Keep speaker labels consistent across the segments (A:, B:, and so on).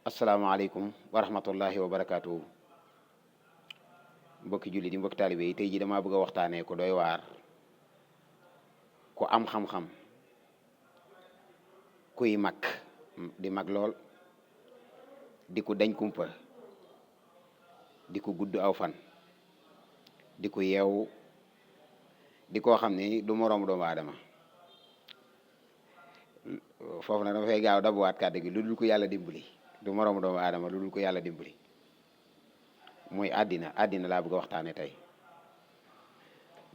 A: asalaamaaleykum wa rahmatullahi wa barakaatu mbokki jullit yi mbokki taalibe yi tey ji damaa bëgg a waxtaanee ku doy waar ku am xam-xam kuy mag di mag lool di ku dañ kumpa di ku gudd aw fan di ku yeewu di koo xam ni du moroomu doomu aadama foofu nag dama fay gaaw dabuwaat kàddu gi lu dul ko yàlla dimbali du moroomu doomu aadama lu dul ko yàlla dimbali muy àddina laa bëgg a waxtaane tey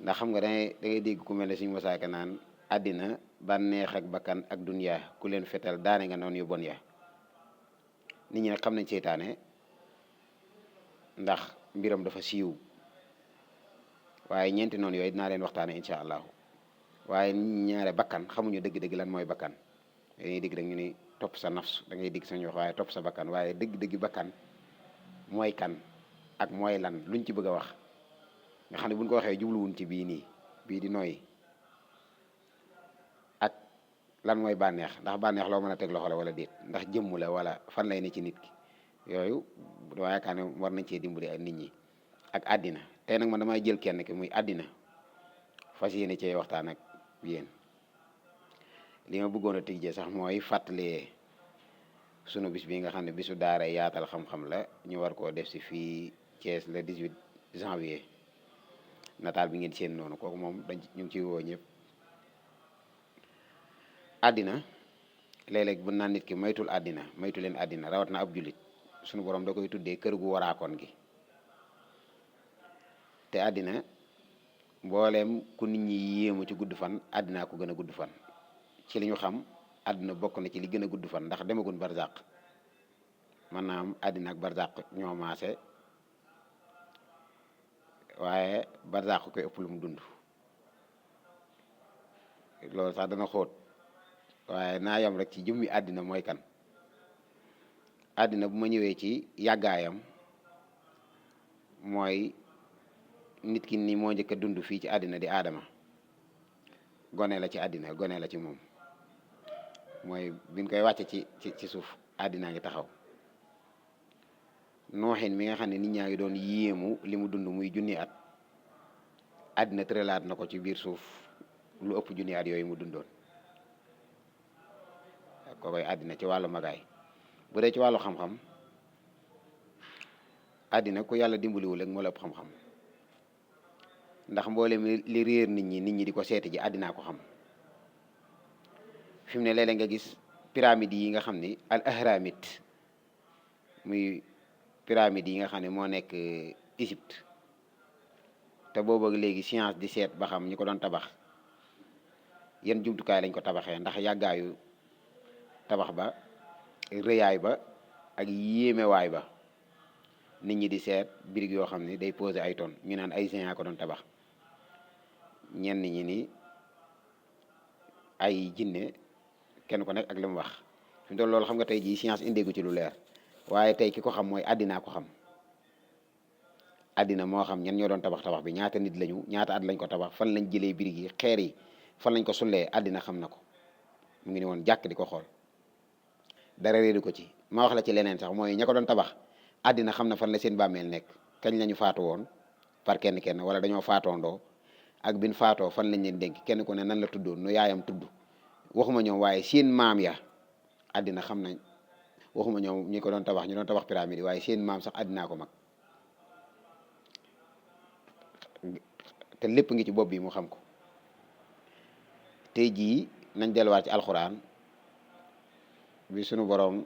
A: ndax xam nga da ngay dégg ku mel ne suñu mosaaka naan àddina bànneex ak bakkan ak dunya ku leen fetal daane nga noonu yu bon ya nit ñi nag xam nañ seytaane ndax mbiram dafa siiw waaye ñeenti noonu yooyu dinaa leen waxtaane incha allahu waaye ñaare bakkan xamuñu dëgg-dëgg lan mooy bakkan dañuy dégg rek ñu ni topp sa nafs da ngay dégg sañ wax waaye topp sa bakkan waaye dëgg-dëgg bakkan mooy kan ak mooy lan luñ ci bëgg a wax nga xam ne buñ ko waxee jubluwuñ ci bii nii bii di nooyi ak lan mooy bànneex ndax bànneex loo mën a teg loxo la wala déet ndax jëmm la wala fan lay ne ci nit ki yooyu dama yaakaar ne war nañ cee dimbali ak nit ñi ak àddina tey nag man damay jël kenn ki muy àddina fas yéene cee waxtaan ak yéen li ma bëggoon a tijjee sax mooy fàttalee sunu bis bi nga xam ne bisu daara yaatal xam-xam la ñu war koo def si fii Thiès le 18 janvier nataal bi ngeen seen noonu kooku moom ñu ngi ciy woo ñëpp àddina léeg-léeg bu naan nit ki maytul àddina maytu leen àddina rawat na ab jullit sunu borom da koy tuddee kër gu waraakoon gi te àddina mbooleem ku nit ñi yéemu ci gudd fan àddinaa ko gën a gudd fan ci li ñu xam àddina bokk na ci li gën a gudd fan ndax demagun barzaq maanaam àddina ak barzaq ñoo maase waaye barzaq koy ëpp lu mu dund loolu sax dana xóot waaye naa yam rek ci jëmmi àddina mooy kan àddina bu ma ñëwee ci yàggaayam mooy nit ki ni moo njëkk a dund fii ci àddina di aadama gone la ci àddina gone la ci moom mooy biñ koy wàcce ci suuf àddinaa ngi taxaw nooxin mi nga xam ne nit ñaa ngi doon yéemu li mu dund muy junni at àddina tëralaat na ko ci biir suuf lu ëpp junni at yooyu mu dundoon ko koy àddina ci wàllu magaay bu dee ci wàllu xam-xam àddina ku yàlla dimbaliwul rek moo la ëpp xam-xam ndax mboolem li réer nit ñi di ko seeti ji àddinaa ko xam fi mu ne léeg-léeg nga gis pyramide yi nga xam ni al ahramite muy pyramide yi nga xam ne moo nekk Égypte te boobu léegi science di seet ba xam ñi ko doon tabax yan jumtukaay lañ ko tabaxee ndax yàggaayu tabax ba rëyaay ba ak yéemewaay ba nit ñi di seet birig yoo xam ne day posé ay tonnes ñu naan ay géant ko doon tabax ñenn ñi ni ay jinne kenn ko nekk ak li mu wax fi mu toll loolu xam nga tey jii science indéegu ci lu leer waaye tey ki ko xam mooy àddinaa ko xam àddina moo xam ñen ñoo doon tabax bi ñaata nit lañu ñaata at lañ ko tabax fan lañ jëlee birig yi xeer yi fan lañ ko sullee àddina xam na ko mu ngi ni woon jàkk di ko xool dara réeru ko ci ma wax la ci leneen sax mooy ña ko doon tabax àddina xam na fan la seen bàmmeel nekk kañ lañu faatu woon par kenn wala dañoo faatoondoo ak bin faatoo fan lañ leen dénk kenn ku ne nan la tuddoon nu yaayam tudd waxuma ñoom waaye seen maam ya àddina xam nañ waxuma ñoom ñi ko doon tabax ñu doon tabax pyramide waaye seen maam sax àddinaa ko mag te lépp ngi ci bopp bi mu xam ko tey jii nañ delluwaat ci alxuraan bi sunu borom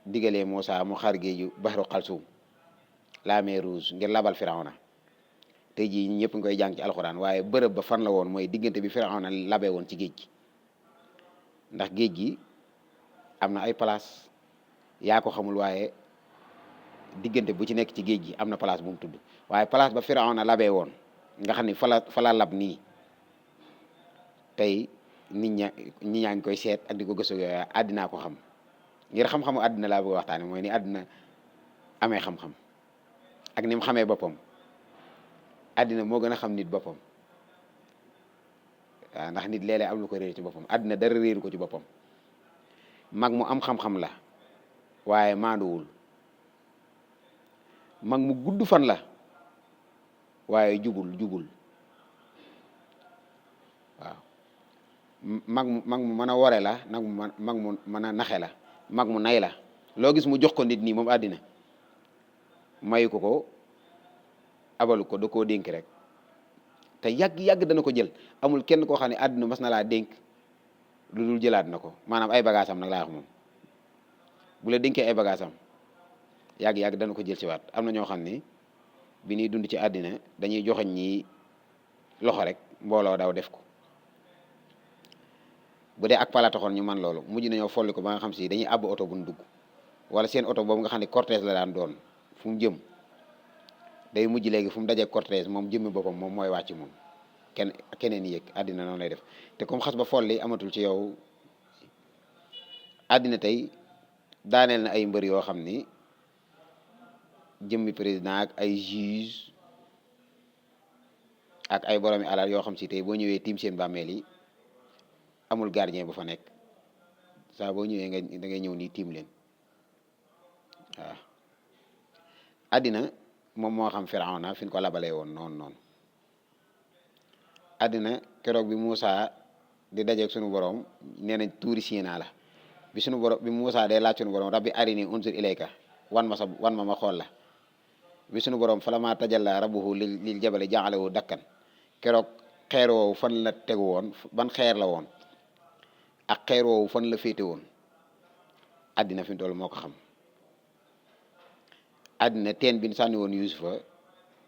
A: digalee Moussa mu xar géeju baxru xalsuum la mer rouge ngir labal Firawna tey jii ñëpp nga koy jàng ci alxuraan waaye bërëb ba fan la woon mooy diggante bi Firawna labee woon ci géej gi ndax géej gi am na ay place yaa ko xamul waaye diggante bu ci nekk ci géej gi am na place bu mu tudd waaye place ba Firawna labee woon nga xam ni fa la lab nii tey nit ñaa ngi koy seet ak di ko gëstu yooyu àddinaa ko xam ngir xam-xamu àddina laa bëgg waxtaane mooy ni àddina amee xam-xam ak ni mu xamee boppam àddina moo gën a xam nit boppam waaw ndax nit léeg-léeg am lu ko réer ci boppam àddina dara réeru ko ci boppam mag mu am xam-xam la waaye maanduwul. mag mu gudd fan la waaye jubul waaw. mag mu mën a wore la mag mu mën a naxe la mag mu nay la. loo gis mu jox ko nit nii moom àddina mayu ko abalu ko da koo dénk rek te yàgg dana ko jël. amul kenn koo xam ne àddina mas na laa dénk lu dul jëlaat na ko maanaam ay bagaasam nag laa wax moom bu la dénkee ay bagaasam yàgg dana ko jël ci waat. am na ñoo xam ne bi ñuy dund ci àddina dañuy joxañ ñi loxo rek mbooloo daw def ko. bu dee ak pala taxoon ñu man loolu mujj nañoo folli ko ba nga xam si dañuy àbb oto bu ñu dugg wala seen oto boobu nga xam ne cortège la daan doon fu mu jëm day mujj léegi fu mu dajee cortège moom jëmmi boppam moom mooy wàcc moom keneen yëg. àddina noonu lay def te comme xas ba folli amatul ci yow. àddina tey daaneel na ay mbër yoo xam ni jëmmi président ak ay juge ak ay boromi alal yoo xam si tey boo ñëwee tiim seen bàmmeel yi amul gardien bu fa nekk saa boo ñëwee da ngay ñëw nii tiim leen waaw. àddina moom moo xam Firawna fi ñu ko labalee woon noonu àddina keroog bi Moussa di dajeeg sunu borom nee nañ tuuri Siina la bi sunu borom bi Moussa day laaj sunu borom rabbi arini unzur ilayka wan ma xool la bi sunu borom falammaa tajallaa rabbuhu lil jabali ja'alahu dakkan keroog xeer woowu fan la tegu woon ban xeer la woon ak xeer woowu fan la féete woon àddina fi mu toll moo ko xam. àddina teen bi ñu sànni woon Yuusufa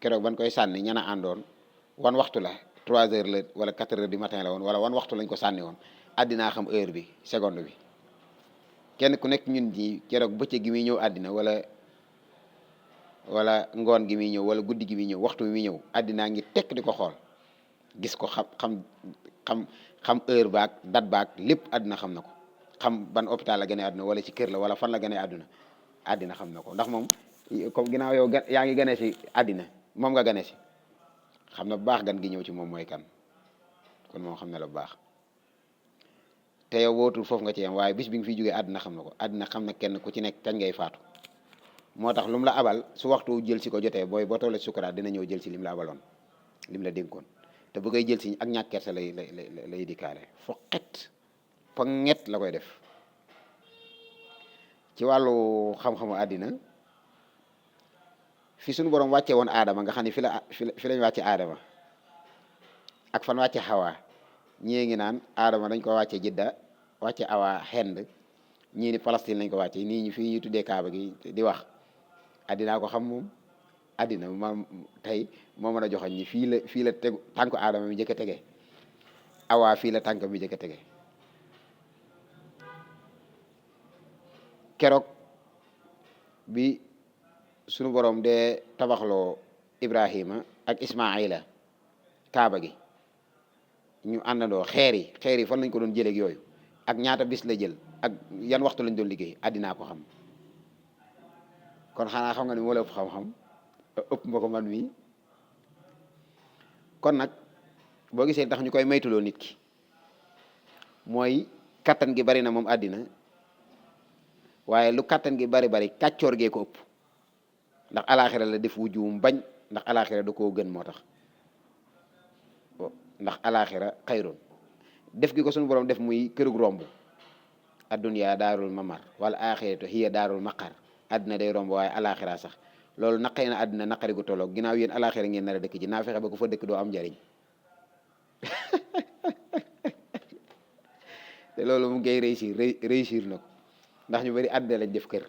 A: keroog ban koy sànni ñana àndoon wan waxtu la 3 heures la wala 4 heures du matin la woon wala wan waxtu lañ ko sànni woon. àddinaa xam heure bi seconde bi kenn ku nekk ñun ñi keroog bëccëg gi muy ñëw àddina wala ngoon gi muy ñëw wala guddi gi muy ñëw waxtu bi muy ñëw àddinaa ngi tekk di ko xool gis ko xam heure baak date baak lépp àddina xam na ko. xam ban hôpital la gane àdduna wala ci kër la wala fan la gane àdduna àddina xam na ko ndax moom comme ginnaaw yow yaa ngi gane si àddina moom nga gane si xam na bu baax gan gi ñëw ci moom mooy kan kon moom xam na la bu baax. te yow wootul foofu nga ci yam waaye bis bi nga fiy jógee àddina xam na ko. àddina xam na kenn ku ci nekk kañ ngay faatu moo tax lu mu la abal su waxtu jël si ko jotee booy boo tollee sukuraat dina ñëw jël si lim la abaloon lim la dénkoon te bu koy jël si ak ñàkk kersa lay dikkaale fa ñett la koy def. ci wàllu xam-xamu àddina fi suñu borom wàcce woon aadama nga xam ne fi lañ wàcce aadama ak fan wàcce xawaa ñii ngi naan aadama dañ ko wàcce Jidda wàcce awa Hind ñii ni Palestine lañ ko wàcce nii ñu fii ñu tuddee Kaaba gi di wax àddinaa ko xam moom. àddina moom tey moo mën a joxoñ ñi fii la tegu tànku aadama mi njëkk a tege awa fii la tànk mi njëkk a tege. keroog bi sunu borom de tabaxloo Ibrahima ak Ismaila Kaaba gi ñu àndandoo xeer yi fan lañ ko doon jëleeg yooyu ak ñaata bis la jël ak yan waxtu lañ doon liggéey àddinaa ko xam. kon xanaa xam nga ni moo la ëpp xam-xam ëpp ma ko man mii. kon nag boo gisee tax ñu koy maytuloo nit ki mooy kattan gi bari na moom àddina waaye lu kattan gi bari kàccoor gee ko ëpp ndax alaaxira la def wujjuum bañ ndax alaaxira da koo gën moo tax ndax alaaxira xayroon def gi ko suñu borom def muy kërug romb adduniyaa daarul mamar wala aaxiratu hiya daarul maqar àddina day romb waaye alaaxira sax loolu naqari na àddina naqari gu tolloog ginnaaw yéen alaaxira ngeen nar a dëkk ji naa fexe ba ku fa dëkk doo am njariñ te loolu mu ngay réussir na ko ndax ñu bari àddina lañ def kër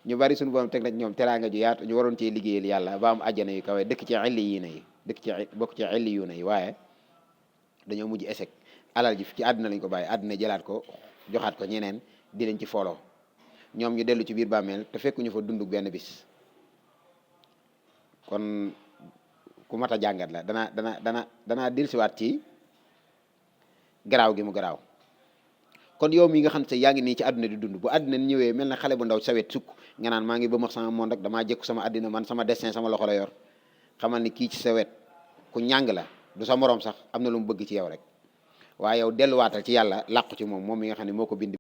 A: ñu bari suñu borom teg na ñoom teraanga ju yaatu ñu waroon cee liggéeyal yàlla ba am àjjana yu kawe dëkk ci illiyiina yi bokk ci illiyuuna yi waaye dañoo mujj échec alal ji ci àddina lañ ko bàyyi àddina jëlaat ko joxaat ko ñeneen di leen ci foloo ñoom ñu dellu ci biir bàmmeel te fekkuñu fa dund benn bis. kon ku mat a jàngat la danaa dellusiwaat ci garaaw gi mu garaaw. kon yow mi nga xam ne yaa ngi nii ci àdduna di dund bu àdduna ñëwee mel na xale bu ndaw sawet sukk nga naan maa ngi ba max sama moon rek damaa jekku sama àddina man sama destin sama loxo la yor xamal ni kii ci sawet ku ñàng la du sa moroom sax am na lu mu bëgg ci yow rek waaye yow delluwaatal ci yàlla làqu ci moom mi nga xam ne moo ko bind